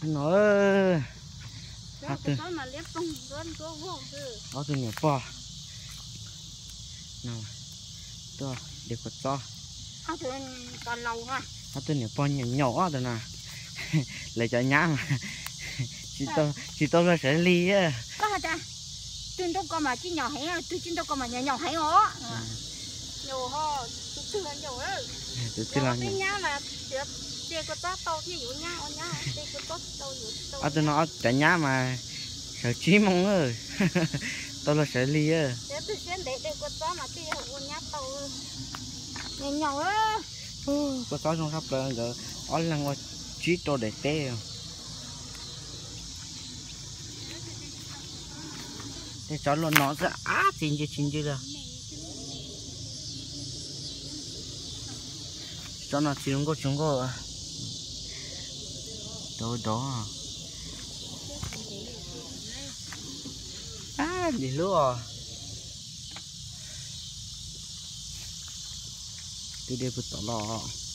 No, ob tug niam pog tuaj de kua txob. Ob tug niam pog nyaum nyaum ob tug no. Lawv cov nyab mas tsis tau luag sawv lig. Tus nrog koj mas tsis nyaum heev, tus tsis nrog koj mas nyaum nyaum heev os. Tus twg los nyaum, tus twg los nyaum. Ob tug no cov nyab mas sawv tsib moos, tau luag sawv lig. Kua txob zoo tshaj plaws, nkawd ob leeg ua tsib rau daim teb. Tej tsob luaj no xwb, ab txi ncw tsis ncw li. Tsob no txi zoo nkauj tsis zoo nkauj. Dov dov. Ab, lim hlub os. Twb de puag tom los.